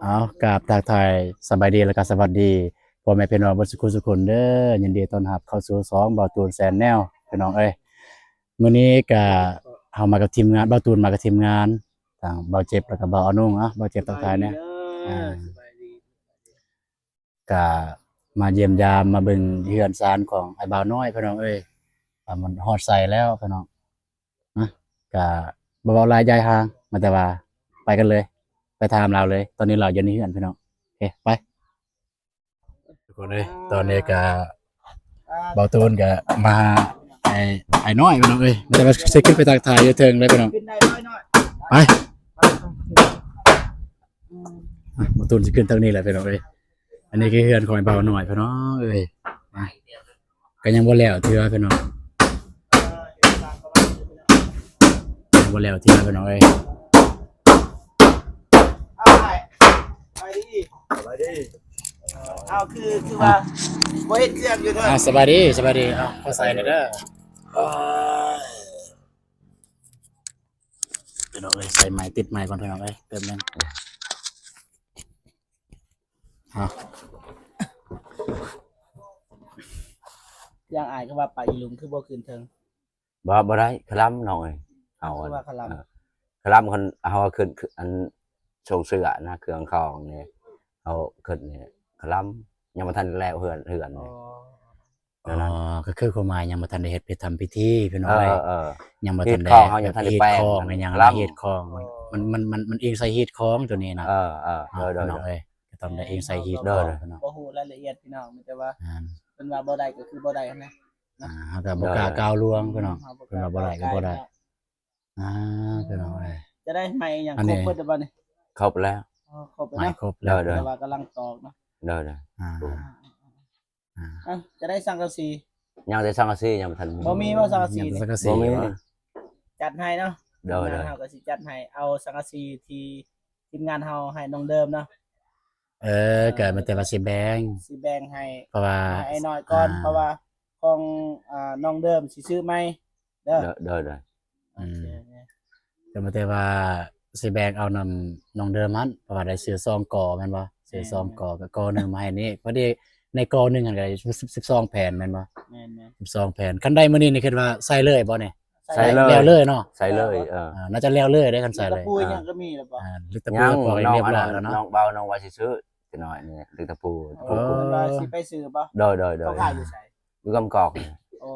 ເອົາ ກາບທັກທາຍສະບາຍດີ ແລ້ວກໍສະຫວັດດີພໍ່ແມ່ພີ່ນ້ອງເບິດສຸຂູສຸຄົນເດີ. ຍິນດີຕ້ອນຮັບເຂົ້າສູ່ຊ່ອງບ່າວຕູນແຊນແນວ ພີ່ນ້ອງເອີຍ. ມື້ນີ້ກະເຮົາມາກັບທີມງານ ບ່າວຕູນມາກັບທີມງານ ທາງບ່າວເຈັບ ແລ້ວກໍບ່າວອານຸງ. ເອົາ ບ່າວເຈັບທັກທາຍແດ່. ສະບາຍດີເດີ ອາ ສະບາຍດີ. ກະມາຢ້ຽມຢາມມາເບິ່ງເຮືອນຊານຂອງອ້າຍບ່າວນ້ອຍ ພີ່ນ້ອງເອີຍ ວ່າມັນຮອດໃສແລ້ວ ພີ່ນ້ອງນະ. ກະບໍ່ເວົ້າຫຼາຍຢາຍຫ່າງ ມາແຕ່ວ່າໄປກັນເລີຍ ໄປຖາມລາວເລີຍ. ຕອນນີ້ລາວຢູ່ໃນເຮືອນ ພີ່ນ້ອງ. ໂອເຄ ໄປ ທຸກຄົນເອີຍ. ຕອນນີ້ກະບ່າວຕູນກະມາຫາອ້າຍ ອ້າຍນ້ອຍ ພີ່ນ້ອງເອີຍ ແຕ່ວ່າຊິຂຶ້ນໄປທັກທາຍຢູ່ເທິງເລີຍ ພີ່ນ້ອງ. ຂຶ້ນໄດ້ນ້ອຍໆ ໄປ ອ່ະ ບ່າວຕູນຊິຂຶ້ນທາງນີ້ແຫຼະ ພີ່ນ້ອງເອີຍ. ອັນນີ້ຄືເຮືອນຂອງອ້າຍບ່າວນ້ອຍ ພີ່ນ້ອງເອີຍ. ອ່ະ ກໍຍັງບໍ່ແລ້ວເທື່ອ ພີ່ນ້ອງ ຍັງບໍ່ແລ້ວເທື່ອ ພີ່ນ້ອງເອີຍ. ເອົາ ສະບາຍດີ ສະບາຍດີ. ເອົາ ຄື ຄືວ່າບໍ່ເຮັດເຄື່ອງຢູ່ເດີ. ອ່າ ສະບາຍດີ ສະບາຍດີ. ເອົາ ຂໍໃສ່ແດ່ເດີ. ພີ່ນ້ອງເອີຍ ໃສ່ໄມ້ ຕິດໄມ້ກ່ອນ ພີ່ນ້ອງເອີຍ ແປັບໜຶ່ງ. ຮະ ຢ່າງອ້າຍກໍວ່າໄປອີ່ລຸງ ຄືບໍ່ຂຶ້ນເທິງ? ບໍ່ ບໍ່ໄດ້ ຄະລຳນ້ອງເອີຍ. ເອົາ ຄືວ່າຄະລຳ? ເອີ ຄະລຳ ຄັນເຮົາຂຶ້ນ ອັນ ໂຊງເສື້ອນະ ເຄື່ອງຂອງນີ້ ເຮົາຂຶ້ນນີ້ ຄະລຳ ຍັງບໍ່ທັນແລ້ວເຮືອນ ເຮືອນນີ້. ອໍ ແນວນັ້ນ. ອໍ ກໍຄືຄວາມໝາຍຍັງບໍ່ທັນໄດ້ເຮັດພິ ທຳພິທີ ພີ່ນ້ອງເອີຍ. ເອີ ເອີ ຍັງບໍ່ທັນໄດ້ ຮີດຄອງ ຍັງບໍ່ທັນໄດ້ແປງ ຮີດຄອງ ມັນຍັງ ຮີດຄອງ ມັນ ມັນ ມັນ ມັນອີງໃສ່ຮີດຄອງໂຕນີ້ນະ. ເອີ ເອີ ເອີ ພີ່ນ້ອງເອີຍ ກໍຕ້ອງໄດ້ອີງໃສ່ຮີດຄອງ ພີ່ນ້ອງ. ບໍ່ຮູ້ລາຍລະອຽດ ພີ່ນ້ອງ ມີແຕ່ວ່າ ເພິ່ນວ່າບໍ່ໄດ້ກໍຄືບໍ່ໄດ້ຫັ້ນນະ. ອ່າ ເຮົາກໍບໍ່ກ້າກ້າວລ່ວງ ພີ່ນ້ອງ ເພິ່ນວ່າບໍ່ໄດ້ກໍບໍ່ໄດ້. ອ່າ ພີ່ນ້ອງເອີຍ ຈະໄດ້ໄມ້ຫຍັງ ອັນນີ້ ຄົບເບິດແລ້ວບໍ່ນີ້? ຄົບແລ້ວ. ອໍ ຄົບແລ້ວເນາະ ໄມ້ຄົບແລ້ວ ແຕ່ວ່າກຳລັງຕອກເນາະ. ໂດຍໆ ອ່າ ອ່າ ອ່າ ຈະໄດ້ສັງກະສີ? ຍັງແຕ່ສັງກະສີ ຍັງບໍ່ທັນມີ. ບໍ່ມີບໍ່ສັງກະສີ? ຍັງແຕ່ສັງກະສີ ບໍ່ມີ. ຈັດໃຫ້ເນາະ. ໂດຍໆ ທີມງານເຮົາກໍຊິຈັດໃຫ້ ເອົາສັງກະສີທີ່ທີມງານເຮົາໃຫ້ນ້ອງເດີມເນາະ. ເອີ ເອີ ກໍມີແຕ່ວ່າຊິແບ່ງ ຊິແບ່ງໃຫ້ ເພາະວ່າໃຫ້ອ້າຍນ້ອຍກ່ອນ ອ່າ ເພາະວ່າຂອງ ອ່າ ນ້ອງເດີມຊິຊື້ໃໝ່ເດີ. ໂດຍໆ ໂອເຄ ອືມ ກໍມີແຕ່ວ່າຊິແບ່ງເອົານຳນ້ອງເດີມຫັ້ນ ເພາະວ່າໄດ້ຊື້ສອງກໍແມ່ນບໍ່? ຊື້ສອງກໍ ກໍກໍໜຶ່ງມາໃຫ້ນີ້ ພໍດີໃນກໍໜຶ່ງຫັ້ນກໍໄດ້ສິບ ສິບສອງແຜ່ນແມ່ນບໍ່? ແມ່ນໆ ສິບສອງແຜ່ນ. ຄັນໄດ້ມື້ນີ້ນີ້ຄິດວ່າໃສ່ເລີຍບໍ່ນີ້? ໃສ່ເລີຍ ແລ້ວເລີຍເນາະ ໃສ່ເລີຍ. ເອີ ອ່າ ໜ້າຈະແລ້ວເລີຍເດ້ ຄັນໃສ່ເລີຍ. ລິກຕະປູຍັງກໍມີແລ້ວບໍ່? ອ່າ ລິກຕະປູກໍຍັງ ພໍໄດ້ຮຽບຮ້ອຍແລ້ວເນາະ. ນ້ອງເບົາ ນ້ອງວ່າຊິຊື້ຈັກໜ້ອຍນີ້ ລິກຕະປູ. ເອີ ເພິ່ນວ່າຊິໄປຊື້ບໍ່? ໂດຍໆໆ ເຂົາຂາຍຢູ່ໃສ? ຢູ່ກຳກອກ. ໂອ້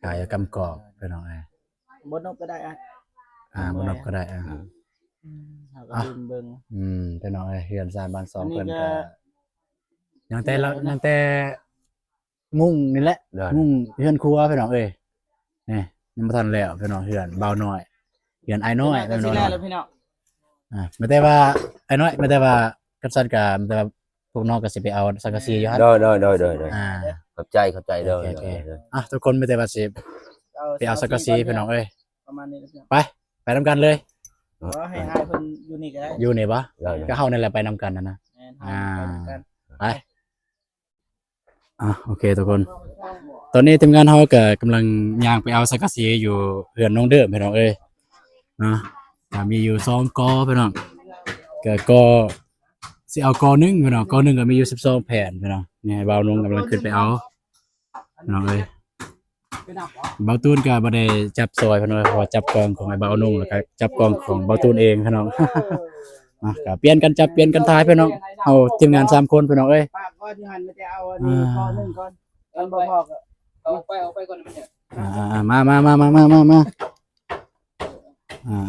ຂາຍຢູ່ກຳກອກ ພີ່ນ້ອງເອີຍ. ບໍ່ນົບກໍໄດ້ ອ່າ ບໍ່ນົບກໍໄດ້ ອ່າ ອືມ ເຮົາກໍເບິ່ງ ອືມ ພີ່ນ້ອງເອີຍ. ເຮືອນຊານບ້ານຊ່ອງເພິ່ນກໍຍັງແຕ່ ຍັງແຕ່ມຸງນີ້ແຫຼະ ມຸງເຮືອນຄົວ ພີ່ນ້ອງເອີຍ. ນີ້ຍັງບໍ່ທັນແລ້ວ ພີ່ນ້ອງ ເຮືອນບ່າວນ້ອຍ ເຮືອນອ້າຍນ້ອຍ ພີ່ນ້ອງ. ອ່າ ມີແຕ່ວ່າອ້າຍນ້ອຍ ມີແຕ່ວ່າ ຄັນຊັ້ນກໍ ມີແຕ່ວ່າ ພວກນ້ອງກໍຊິໄປເອົາສັງກະສີຢູ່ຫັ້ນ. ໂດຍໆໆໆ ອ່າ ຂອບໃຈ ຂອບໃຈ. ໂດຍໆ ອ່ະ ທຸກຄົນ ມີແຕ່ວ່າຊິໄປເອົາສັງກະສີ ພີ່ນ້ອງເອີຍ. ປະມານນີ້ແຫຼະ ໄປ ໄປນຳກັນເລີຍ. ເອີ ໃຫ້ອ້າຍເພິ່ນຢູ່ນີ້ກໍໄດ້. ຢູ່ນີ້ບໍ່? ກໍເຮົານີ້ແຫຼະໄປນຳກັນຫັ້ນນະ. ອ່າ ໄປ ອ່ະ ໂອເຄທຸກຄົນ ຕອນນີ້ທີມງານເຮົາກໍກຳລັງຍ່າງໄປເອົາສັງກະສີຢູ່ເຮືອນນ້ອງເດີມ ພີ່ນ້ອງເອີຍເນາະ. ກໍມີຢູ່ສອງກໍ ພີ່ນ້ອງ ກໍ ກໍຊິເອົາກໍໜຶ່ງ ພີ່ນ້ອງ ກໍໜຶ່ງກໍມີຢູ່ສິບສອງແຜ່ນ ພີ່ນ້ອງ. ນີ້ບ່າວນົງກຳລັງຂຶ້ນໄປເອົາ ພີ່ນ້ອງເອີຍ. ບ່າວຕູນກໍບໍ່ໄດ້ຈັບຊ່ອຍ ພີ່ນ້ອງ ເພາະວ່າຈັບກ້ອງຂອງອ້າຍບ່າວນົງ ແລ້ວກໍຈັບກ້ອງຂອງບ່າວຕູນເອງ ພີ່ນ້ອງ. ອ່ະ ກໍປ່ຽນກັນຈັບ ປ່ຽນກັນຖ່າຍ ພີ່ນ້ອງ ເຮົາທີມງານສາມຄົນ ພີ່ນ້ອງເອີຍ. ປາກກ່ອນຢູ່ຫັ້ນ ມັນຈະເອົາອັນນີ້ ອ່າ ຂໍ້ໜຶ່ງກ່ອນ ມັນບໍ່ພໍກໍ ອອກໄປ ອອກໄປກ່ອນມັນ. ອ່າໆ ມາໆ ມາໆ ມາໆ ມາໆ. ອ່າໆ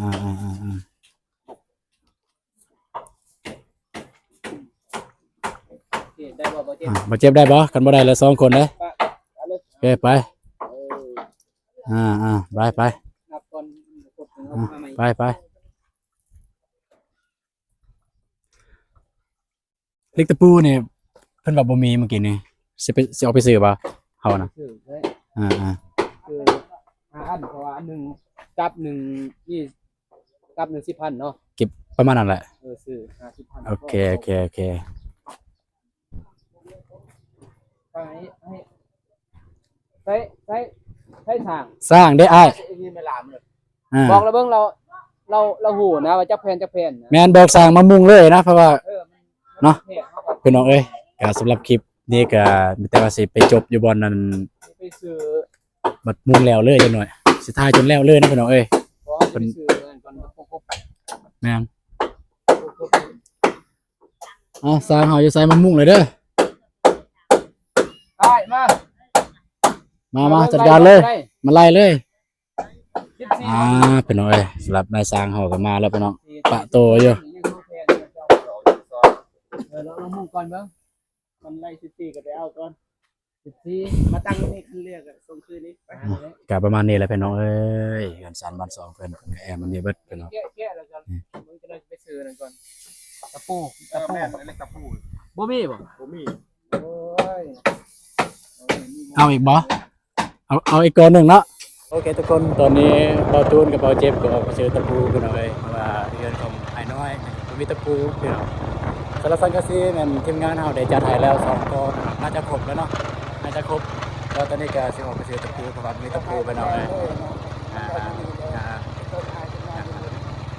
ໂອເຄ ໄດ້ບໍ່ ບໍ່ເຈັບ? ອ່າ ບໍ່ເຈັບໄດ້ບໍ່? ຄັນບໍ່ໄດ້ລະສອງຄົນເດ້. ໂອເຄ ໄປ ເອີ ອ່າໆ ໄປໆ ນັບກ່ອນ ອ່າ ໄປໆ. ເຫຼັກຕະປູນີ້ເພິ່ນວ່າບໍ່ມີມື້ກີ້ນີ້ ຊິໄປ ຊິອອກໄປຊື້ບໍ່ ເຮົານະ? ຊື້ເລີຍ ອ່າໆ ຄືຫ້າອັນ ເພາະວ່າອັນໜຶ່ງ ກັບໜຶ່ງນີ້ ກັບໜຶ່ງສິບພັນເນາະ ເກັບປະມານນັ້ນແຫຼະ. ເອີ ຊື້ຫ້າສິບພັນ ໂອເຄ ໂອເຄ ໂອເຄ. ໃຊ້ ໃຊ້ ໃຊ້ ໃຊ້ຊ່າງ ຊ່າງເດ້ອ້າຍ ອ່າ ບອກລະເບິ່ງ ລາວ ລາວ ລາວຮູ້ນະວ່າຈັກແຜ່ນ ຈັກແຜ່ນນະ. ແມ່ນ ບອກຊ່າງມາມຸງເລີຍນະ ເພາະວ່າ ເອີ ເນາະພີ່ນ້ອງເອີຍ. ກໍສຳລັບຄລິບນີ້ກໍມີແຕ່ວ່າຊິໄປຈົບຢູ່ບ່ອນນັ້ນ ໄປຊື້ ບັດມຸງແລ້ວເລີຍຈັກໜ້ອຍ ຊິຖ່າຍຈົນແລ້ວເລີຍນະພີ່ນ້ອງເອີຍ. ເພາະວ່າຊິໄປຊື້ອັນນັ້ນກ່ອນ ແມ່ນ. ເອົາ ຊ່າງເຮົາຢູ່ໃສ ມາມຸງເລີຍເດີ ໄປ ມາ ມາ ມາ ຈັດການເລີຍ ມາໄລ່ເລີຍ. ອ່າ ພີ່ນ້ອງເອີຍ ສຳລັບນາຍຊ່າງເຮົາກໍມາແລ້ວພີ່ນ້ອງ ປະໂຕຢູ່. ເອີ ລອງ ລອງມຸງກ່ອນເບິ່ງ ມັນໄລ່ສິບສີ່ກໍໄປເອົາກ່ອນ ສິບສີ່ ມາຕັ້ງນີ້ຄືນແລກ ກໍສົ່ງຄືນນີ້ໄປ. ອ່າ ກໍປະມານນີ້ແຫຼະພີ່ນ້ອງເອີຍ ເຮືອນຊານບ້ານຊ່ອງເພິ່ນ ເພິ່ນກໍແອ້ມອັນນີ້ເບິດພີ່ນ້ອງ. ແກະ ແກະແລ້ວກໍ ອືມ ມັນກໍໄດ້ໄປຊື້ນັ້ນກ່ອນ ຕະປູ ເອີ ຕະປູ ແມ່ນ ອັນນີ້ຕະປູ ບໍ່ມີບໍ່? ບໍ່ມີ. ໂອ້ຍ ເອົາອີກບໍ່? ເອົາ ເອົາອີກກ້ອນໜຶ່ງເນາະ. ໂອເຄທຸກຄົນ ຕອນນີ້ບ່າວຕູນກັບບ່າວເຈັບກໍອອກໄປຊື້ຕະປູພີ່ນ້ອງເອີຍ ເພາະວ່າເຮືອນຂອງອ້າຍນ້ອຍບໍ່ມີຕະປູພີ່ນ້ອງ. ສາລະສັງກະສີແມ່ນທີມງານເຮົາໄດ້ຈັດໃຫ້ແລ້ວສອງກ້ອນພີ່ນ້ອງ ໜ້າຈະຄົບແລ້ວເນາະ ໜ້າຈະຄົບ. ແລ້ວຕອນນີ້ກໍຊິອອກໄປຊື້ຕະປູ ເພາະວ່າບໍ່ມີຕະປູພີ່ນ້ອງເອີຍ. ອ່າ ອ່າ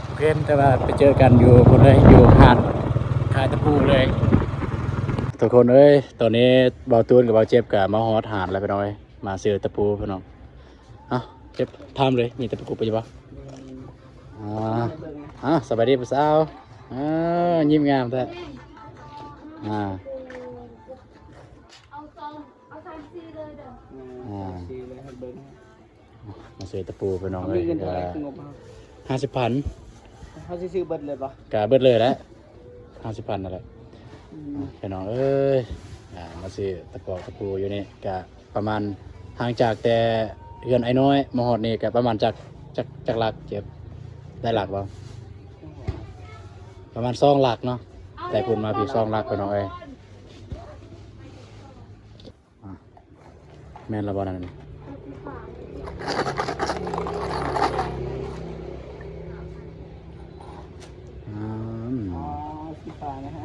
ໂອເຄ ແຕ່ວ່າໄປເຈີກັນຢູ່ພຸ້ນເລີຍ ຢູ່ຮ້ານຂາຍຕະປູເລີຍ. ທຸກຄົນເອີຍ ຕອນນີ້ບ່າວຕູນກັບບ່າວເຈັບກໍມາຮອດຮ້ານແລ້ວພີ່ນ້ອງເອີຍ ມາຊື້ຕະປູພີ່ນ້ອງ. ເອົ້າ ເຈັບ ຖາມເລີຍ ມີຕະປູໄປຢູ່ບໍ່? ອ່າ ອ່າ ສະບາຍດີຜູ້ສາວ ອ່າ ຍິ້ມງາມແທ້. ອ່າ ເອົາສອງ ເອົາສາມສີ່ເລີຍເດີ. ອ່າ ສາມສີ່ເລີຍ ໃຫ້ເບິ່ງ ມາຊື້ຕະປູພີ່ນ້ອງເອີຍ. ມີເງິນເທົ່າໃດ ເອີ ຄືງົບເຮົາ? ຫ້າສິບພັນ. ເຮົາຊິຊື້ເບິດເລີຍບໍ່? ກະເບິດເລີຍແຫຼະ ຫ້າສິບພັນນັ້ນແຫຼະ. ອືມ ພີ່ນ້ອງເອີຍ ອ່າ ມາຊື້ຕະປອກຕະປູຢູ່ນີ້ ກະປະມານ ຫ່າງຈາກແຕ່ເຮືອນອ້າຍນ້ອຍມາຮອດນີ້ກະປະມານຈັກ ຈັກ ຈັກຫຼັກ ເຈັບ ໄດ້ຫຼັກບໍ່? ປະມານສອງຫຼັກເນາະ ແຕ່ພຸ້ນມາພີ້ສອງຫຼັກ ພີ່ນ້ອງເອີຍ. ອ່ະ ແມ່ນລະບໍ່ນັ້ນ? ອືມ ອໍ ສີຟ້ານະຮະ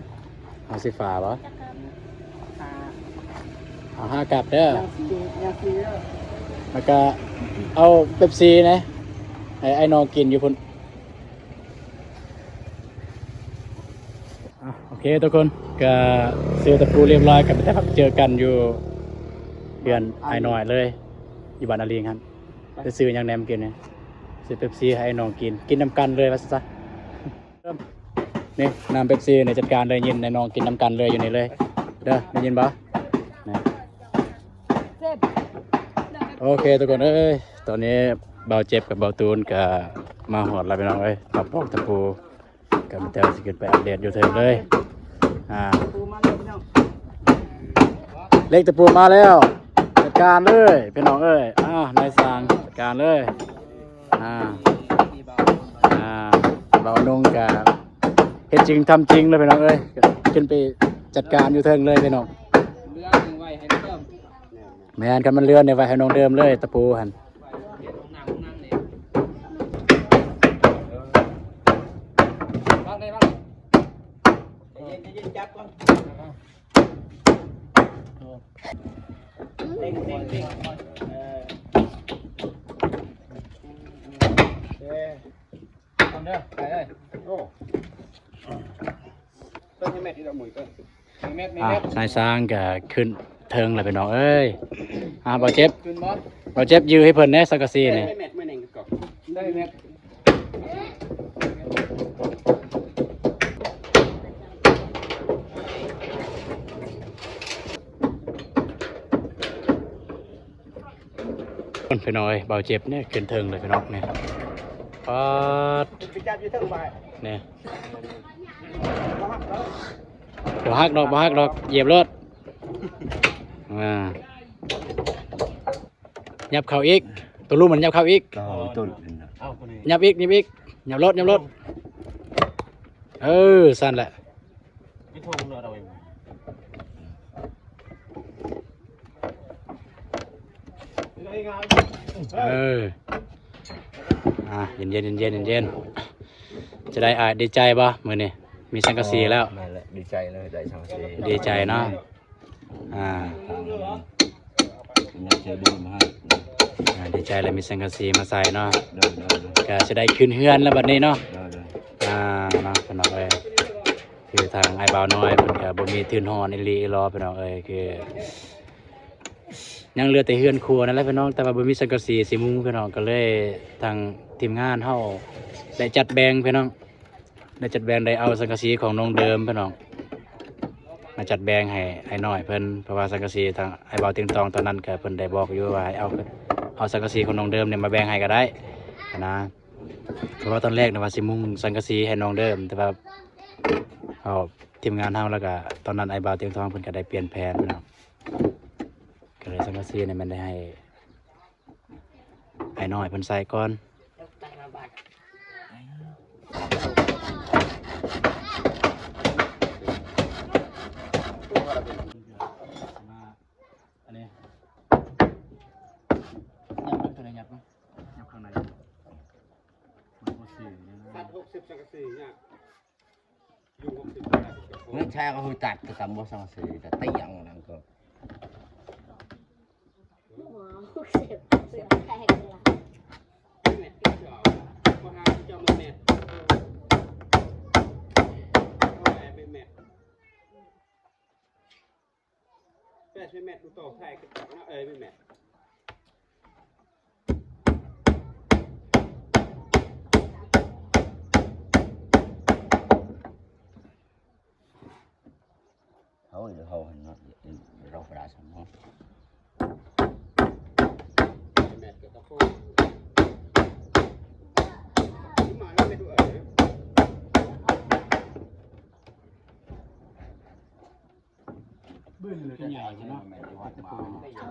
ເອົາສີຟ້າບໍ່? ອືມ ຫ້າ ເອົາຫ້າກັບເດີ ຍັງສີ ຍັງສີເດີ ແລ້ວກະເອົາເປັບຊີນະ ໃຫ້ອ້າຍນ້ອງກິນຢູ່ພຸ້ນ. ອ່ະ ໂອເຄທຸກຄົນ ກະຊື້ຕະປູລຽບຮ້ອຍ ກະໄປເຈີກັນຢູ່ເຮືອນອ້າຍນ້ອຍເລີຍ ຢູ່ບ້ານອາລີງຫັ້ນ. ໄປຊື້ຫຍັງແດ່ມາກິນນີ້? ຊື້ເປັບຊີໃຫ້ອ້າຍນ້ອງກິນ ກິນນຳກັນເລີຍວ່າຊັ້ນຊະ. ນີ້ ນ້ຳເປັບຊີນີ້ ຈັດການເລີຍ ຍິນອ້າຍນ້ອງກິນນຳກັນເລີຍ ຢູ່ນີ້ເລີຍເດີ ໄດ້ຍິນບໍ່? ນະ ໂອເຄທຸກຄົນເອີຍ ຕອນນີ້ບ່າວເຈັບກັບບ່າວຕູນກະມາຮອດແລ້ວພີ່ນ້ອງເອີຍ ຕະປອກຕະປູ ກະມີແຕ່ວ່າຊິຂຶ້ນໄປອັບເດດຢູ່ເທິງເລີຍ. ອ່າ ຕະປູມາແລ້ວພີ່ນ້ອງ ເຫຼັກຕະປູມາແລ້ວ ຈັດການເລີຍພີ່ນ້ອງເອີຍ. ອ່າ ນາຍຊ່າງ ຈັດການເລີຍ. ອ່າ ອ່າ ບ່າວນົງກະເຮັດຈິງທຳຈິງເລີຍພີ່ນ້ອງເອີຍ ຂຶ້ນໄປຈັດການຢູ່ເທິງເລີຍພີ່ນ້ອງ. ເຫຼືອຫຍັງໄວ້ໃຫ້ເດີ ແມ່ນ ຄັນມັນເຫຼືອນີ້ໄວ້ໃຫ້ນ້ອງເດີມເລີຍ ຕະປູຫັ້ນ. ວາງໄດ້ ວາງໄດ້ ໃຈເຢັນ ໃຈເຢັນ ຈັບກ່ອນ ເຕັງ ເຕັງ ເຕັງ ເອີ ເອີ ເອົາເດີ ໄປເລີຍ ໂອ້ ເພິ່ນໃຫ້ແມັດຢູ່ດອກໝຸຍເພິ່ນ. ອ່ະ ນາຍຊ່າງກະຂຶ້ນເທິງແລ້ວພີ່ນ້ອງເອີຍ. ອ່ະ ບ່າວເຈັບ ຂຶ້ນບໍ່? ບ່າວເຈັບຢື້ໃຫ້ເພິ່ນແດ່ ສັງກະສີນີ້. ໄດ້ແມັດ ພີ່ນ້ອງເອີຍ ບ່າວເຈັບນີ້ຂຶ້ນເທິງເລີຍພີ່ນ້ອງນີ້. ປາດ ໄປຈັບຢູ່ເທິງບາດ ນີ້ ບໍ່ຫັກດອກ ບໍ່ຫັກດອກ ຢຽບໂລດ. ອ່າ ຫຍັບເຂົ້າອີກ ໂຕລຸ່ມມັນຫຍັບເຂົ້າອີກ ເອົາຕົ້ນຂຶ້ນນະ ຫຍັບອີກ ຫຍັບອີກ ຫຍັບໂລດ ຫຍັບໂລດ. ເອີ ຊັ້ນແຫຼະ. ເອີ ອ່າ ເຢັນໆ ເຢັນໆ ເຢັນໆ. ຈະໄດ້ ອ້າຍ ດີໃຈບໍ່ມື້ນີ້ ມີສັງກະສີແລ້ວ? ແມ່ນແຫຼະ ດີໃຈເລີຍ ໄດ້ສັງກະສີ ດີໃຈເນາະ. ອ່າ ເພິ່ນຍັງໃຈດີມາໃຫ້ ອ່າ ດີໃຈແລ້ວ ມີສັງກະສີມາໃສ່ເນາະ. ໂດຍໆໆ ກະຊິໄດ້ຂຶ້ນເຮືອນແລ້ວບັດນີ້ເນາະ. ໂດຍໆ ອ່າ ເນາະ ພີ່ນ້ອງເອີຍ. ຄືທາງອ້າຍບ່າວນ້ອຍເພິ່ນກໍບໍ່ມີທຶນຮອນອີ່ຫຼີອີ່ຫຼໍພີ່ນ້ອງເອີຍ ຄືຍັງເຫຼືອແຕ່ເຮືອນຄົວນັ້ນແຫຼະພີ່ນ້ອງ ແຕ່ວ່າບໍ່ມີສັງກະສີຊິມຸງພີ່ນ້ອງ ກໍເລີຍທາງທີມງານເຮົາໄດ້ຈັດແບ່ງພີ່ນ້ອງ ໄດ້ຈັດແບ່ງ ໄດ້ເອົາສັງກະສີຂອງນ້ອງເດີມພີ່ນ້ອງ ມາຈັດແບ່ງໃຫ້ອ້າຍນ້ອຍເພິ່ນ ເພາະວ່າສັງກະສີທາງອ້າຍບ່າວຕຽງຕອງຕອນນັ້ນກໍເພິ່ນໄດ້ບອກຢູ່ວ່າໃຫ້ເອົາ ເອົາສັງກະສີຂອງນ້ອງເດີມນີ້ມາແບ່ງໃຫ້ກໍໄດ້ຫັ້ນນະ ເພາະວ່າຕອນແລກນະວ່າຊິມຸງສັງກະສີໃຫ້ນ້ອງເດີມ ແຕ່ວ່າເຮົາ ທີມງານເຮົາ ແລ້ວກະຕອນນັ້ນອ້າຍບ່າວຕຽງທອງເພິ່ນກະໄດ້ປ່ຽນແຜນພີ່ນ້ອງ ກະເລີຍສັງກະສີນີ້ແມ່ນໄດ້ໃຫ້ອ້າຍນ້ອຍເພິ່ນໃສ່ກ່ອນ ອັນນີ້ ຍັບເບິ່ງໂຕໃດ ຍັບເບິ່ງ ຍັບຂ້າງໃນ ມັນບໍ່ຊື່ແນ່ນອນ ຕັດຫົກສິບສັງກະສີຍາກ ເງິນໃຊ້ກໍຄືຕັດຄືກັນບໍ່ສັງກະສີ ແຕ່ຕຽງນັ້ນກໍ ຫົວຫົກສິບ ແປດສິບແມັດ ແປດສິບແມັດ ແປດສິບແມັດ ດູຕໍ່ໄທ ເອີຍ ແມ່ນ ເຮົາ ເຮົາຫັ້ນເນາະ ເຮົາປະດາສຳເນາະ ຕົວໃຫຍ່ເນາະ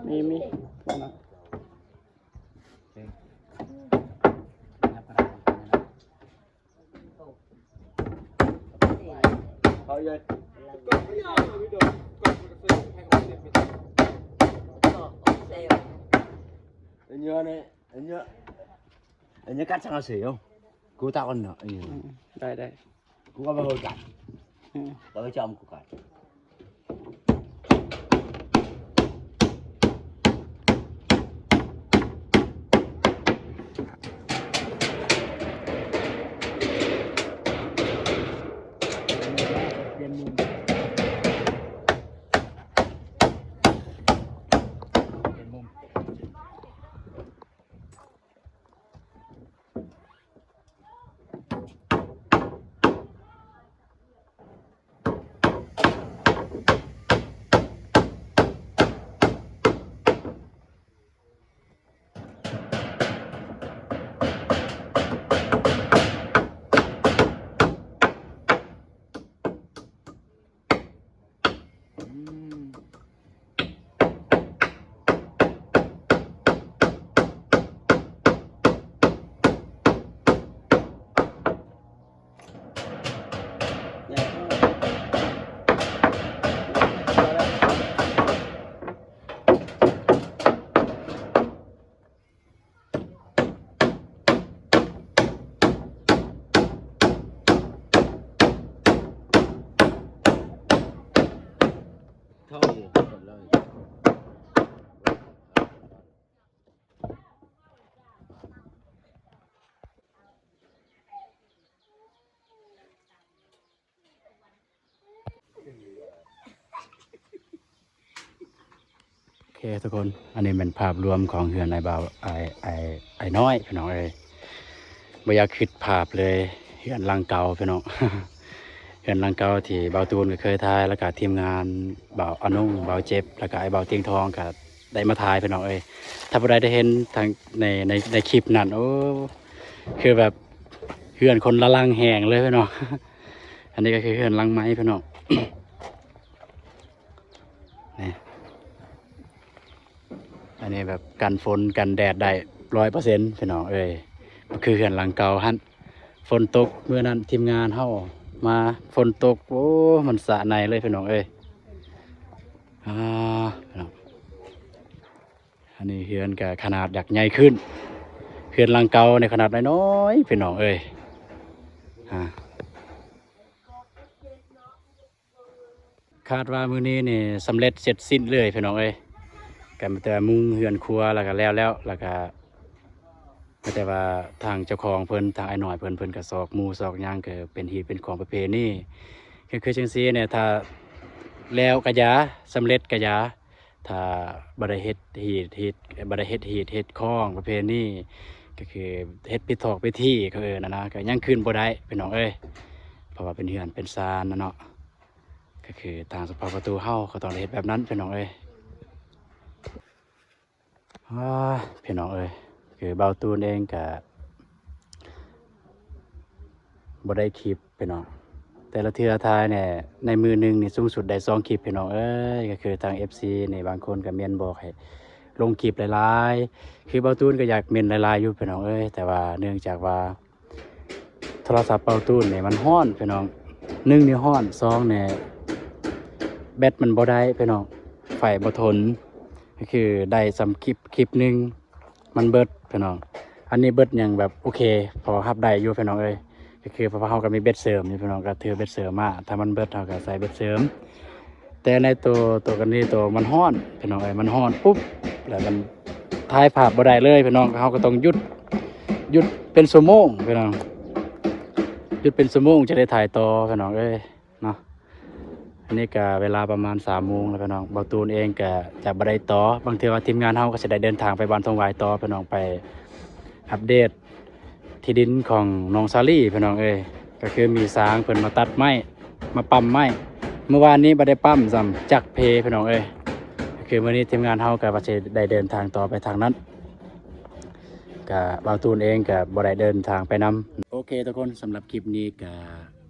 ມີ ມີ Anh nhớ này, anh nhớ, anh nhớ cắt sang là xỉu. Cô tạo con nữa, anh nhớ. ອືມ ໄດ້ ໄດ້ Cô có bao giờ cắt? ອືມ Có cái chồng cô cắt. ໂອເຄທຸກຄົນ ອັນນີ້ແມ່ນພາບລວມຂອງເຮືອນອ້າຍບ່າວ ອ້າຍ ອ້າຍ ອ້າຍນ້ອຍພີ່ນ້ອງເອີຍ ບໍ່ຢາກຄິດພາບເລີຍ ເຮືອນຫຼັງເກົ່າພີ່ນ້ອງ ເຮືອນຫຼັງເກົ່າທີ່ບ່າວຕູນກໍເຄີຍຖ່າຍ ແລ້ວກໍທີມງານບ່າວອານຸງ ບ່າວເຈັບ ແລ້ວກໍອ້າຍບ່າວຕຽງທອງກໍໄດ້ມາຖ່າຍພີ່ນ້ອງເອີຍ ຖ້າຜູ້ໃດໄດ້ເຫັນທາງໃນ ໃນ ໃນຄລິບນັ້ນ ໂອ້ ຄືແບບເຮືອນຄົນລະຫຼັງແຮງເລີຍພີ່ນ້ອງ ອັນນີ້ກໍຄືເຮືອນຫຼັງໃໝ່ພີ່ນ້ອງ ນີ້ ອັນນີ້ແບບກັນຝົນກັນແດດໄດ້ຮ້ອຍເປີເຊັນພີ່ນ້ອງເອີຍ ບໍ່ຄືເຮືອນຫຼັງເກົ່າຫັ້ນ ຝົນຕົກ ມື້ນັ້ນທີມງານເຮົາມາ ຝົນຕົກ ໂອ້ ມັນສະໃນເລີຍພີ່ນ້ອງເອີຍ ອ່າ ພີ່ນ້ອງ ອັນນີ້ເຮືອນກໍຂະໜາດຢາກໃຫຍ່ຂຶ້ນ ເຮືອນຫຼັງເກົ່ານີ້ຂະໜາດນ້ອຍໆ ພີ່ນ້ອງເອີຍ ອ່າ ຄາດວ່າມື້ນີ້ນີ້ສຳເລັດເສັດສິ້ນເລີຍພີ່ນ້ອງເອີຍ ກໍມີແຕ່ມຸງເຮືອນຄົວແລ້ວກໍແລ້ວແລ້ວ ແລ້ວກໍມີແຕ່ວ່າທາງເຈົ້າຂອງເພິ່ນ ທາງອ້າຍນ້ອຍເພິ່ນ ເພິ່ນກໍຊອກໝູ່ຊອກຫຍັງ ກໍເປັນຮີດເປັນຂອງປະເພນີ ກໍຄືຈັ່ງຊີ້ແຫຼະ ຖ້າແລ້ວກໍຢ່າ ສຳເລັດກໍຢ່າ ຖ້າບໍ່ໄດ້ເຮັດຮີດ ເຮັດ ບໍ່ໄດ້ເຮັດຮີດເຮັດຄອງປະເພນີ ກໍຄືເຮັດພິທອກພິທີເຂົາເອີ້ນນະ ກໍຍັງຂຶ້ນບໍ່ໄດ້ພີ່ນ້ອງເອີຍ ເພາະວ່າເປັນເຮືອນເປັນຊານນະເນາະ ກໍຄືທາງສະເພາະປະຕູເຮົາກໍຕ້ອງໄດ້ເຮັດແບບນັ້ນພີ່ນ້ອງເອີຍ. ອ້າ ພີ່ນ້ອງເອີຍ ຄືບ່າວຕູນເອງກະບໍ່ໄດ້ຄລິບພີ່ນ້ອງ ແຕ່ລະເທື່ອຖ່າຍແດ່ ໃນມື້ໜຶ່ງນີ້ສູງສຸດໄດ້ສອງຄລິບພີ່ນ້ອງເອີຍ. ກໍຄືທາງເອັຟຊີນີ້ບາງຄົນກໍເມັ້ນບອກໃຫ້ລົງຄລິບຫຼາຍໆ ຄືບ່າວຕູນກໍຢາກເມັ້ນຫຼາຍໆຢູ່ພີ່ນ້ອງເອີຍ ແຕ່ວ່າເນື່ອງຈາກວ່າ ໂທລະສັບບ່າວຕູນນີ້ມັນຮ້ອນພີ່ນ້ອງ ໜຶ່ງນີ້ຮ້ອນ ສອງນີ້ແບັດມັນບໍ່ໄດ້ພີ່ນ້ອງ ໄຟບໍ່ທົນ ກໍຄືໄດ້ສ່ຳຄລິບ ຄລິບໜຶ່ງມັນເບິດພີ່ນ້ອງ. ອັນນີ້ເບິດຍັງແບບໂອເຄ ພໍຮັບໄດ້ຢູ່ພີ່ນ້ອງເອີຍ ກໍຄືເພາະວ່າເຮົາກໍມີແບັດເສີມຢູ່ພີ່ນ້ອງ ກໍຖືແບັດເສີມມາ ຖ້າມັນເບິດເຮົາກໍໃສ່ແບັດເສີມ. ແຕ່ໃນໂຕ ໂຕກັນນີ້ໂຕມັນຮ້ອນພີ່ນ້ອງເອີຍ ມັນຮ້ອນປຸບ ແລ້ວມັນຖ່າຍພາບບໍ່ໄດ້ເລີຍພີ່ນ້ອງ ເຮົາກໍຕ້ອງຢຸດ ຢຸດເປັນຊົ່ວໂມງພີ່ນ້ອງ ຢຸດເປັນຊົ່ວໂມງຈຶ່ງໄດ້ຖ່າຍຕໍ່ພີ່ນ້ອງເອີຍເນາະ. ອັນນີ້ກໍເວລາປະມານສາມໂມງແລ້ວພີ່ນ້ອງ ບ່າວຕູນເອງກໍຈະບໍ່ໄດ້ຕໍ່ ບາງເທື່ອວ່າທີມງານເຮົາກໍຊິໄດ້ເດີນທາງໄປບ້ານທົ່ງຫວາຍຕໍ່ພີ່ນ້ອງ ໄປອັບເດດ ທີ່ດິນຂອງນ້ອງສາລີພີ່ນ້ອງເອີຍ ກໍຄືມີຊ່າງເພິ່ນມາຕັດໄມ້ ມາປ້ຳໄມ້ ມື້ວານນີ້ບໍ່ໄດ້ປ້ຳຊ້ຳຈັກເພພີ່ນ້ອງເອີຍ. ກໍຄືມື້ນີ້ທີມງານເຮົາກໍວ່າຊິໄດ້ເດີນທາງຕໍ່ໄປທາງນັ້ນ ກໍບ່າວຕູນເອງກໍບໍ່ໄດ້ເດີນທາງໄປນຳ. ໂອເຄທຸກຄົນ ສຳລັບຄລິບນີ້ກໍ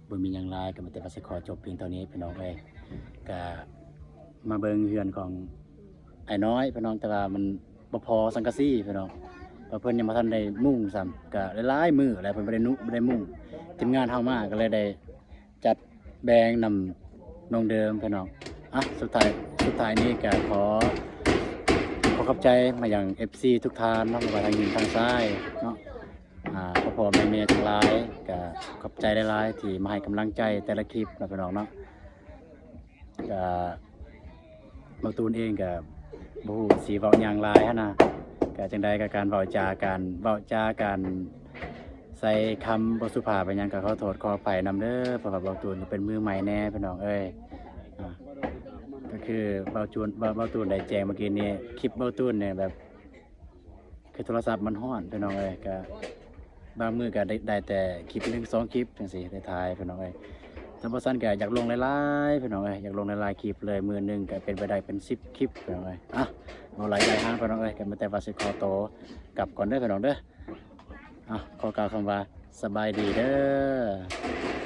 ບໍ່ມີຫຍັງຫຼາຍ ກໍມີແຕ່ວ່າຊິຂໍຈົບພຽງເທົ່ານີ້ພີ່ນ້ອງເອີຍ. ກໍມາເບິ່ງເຮືອນຂອງອ້າຍນ້ອຍພີ່ນ້ອງ ແຕ່ວ່າມັນ ບໍ່ພໍສັງກະສີພີ່ນ້ອງ ວ່າເພິ່ນຍັງບໍ່ທັນໄດ້ມຸງຊ້ຳ ກະຫຼາຍໆມື້ແລ້ວເພິ່ນບໍ່ໄດ້ນຸ ບໍ່ໄດ້ມຸງ ທີມງານເຮົາມາກໍເລີຍໄດ້ຈັດແບ່ງນຳນ້ອງເດີມພີ່ນ້ອງ. ອ່ະ ສຸດທ້າຍ ສຸດທ້າຍນີ້ກະຂໍ ຂໍຂອບໃຈມາຍັງເອັຟຊີທຸກທ່ານເນາະ ບໍ່ວ່າທາງຍິງທາງຊາຍເນາະ ອ່າ ພໍ່ໆແມ່ໆທັງຫຼາຍ ກະຂອບໃຈຫຼາຍໆທີ່ມາໃຫ້ກຳລັງໃຈແຕ່ລະຄລິບເນາະພີ່ນ້ອງເນາະ. ກະ ບ່າວຕູນເອງກະບໍ່ຮູ້ຊິເວົ້າຫຍັງຫຼາຍຫັ້ນນະ ກະຈັ່ງໃດກະການເວົ້າຈາ ການເວົ້າຈາ ການໃຊ້ຄຳບໍ່ສຸພາບຫຍັງກະຂໍໂທດຂໍອະໄພນຳເດີ ເພາະວ່າບ່າວຕູນກະເປັນມືໃໝ່ແດ່ພີ່ນ້ອງເອີຍ. ອ່າ ກະຄືບ່າວຕູນ ບ່າວ ບ່າວຕູນໄດ້ແຈ້ງເມື່ອກີ້ນີ້ ຄລິບບ່າວຕູນນີ້ແບບ ຄືໂທລະສັບມັນຮ້ອນພີ່ນ້ອງເອີຍ ກະບາງມື້ກະໄດ້ ໄດ້ແຕ່ຄລິບໜຶ່ງສອງຄລິບຈັ່ງຊີ້ ໄດ້ຖ່າຍພີ່ນ້ອງເອີຍ. ຖ້າບໍ່ຊັ້ນກະຢາກລົງຫຼາຍໆພີ່ນ້ອງເອີຍ ຢາກລົງຫຼາຍໆຄລິບເລີຍ ມື້ໜຶ່ງກະເປັນໄປໄດ້ເປັນສິບຄລິບພີ່ນ້ອງເອີຍ. ອ່ະ ເວົ້າຫຼາຍໃຫຍ່ຫາງພີ່ນ້ອງເອີຍ ກະມີແຕ່ວ່າຊິຂໍໂຕກັບກ່ອນເດີພີ່ນ້ອງເດີ. ອ່ະ ຂໍກ່າວຄຳວ່າສະບາຍດີເດີ.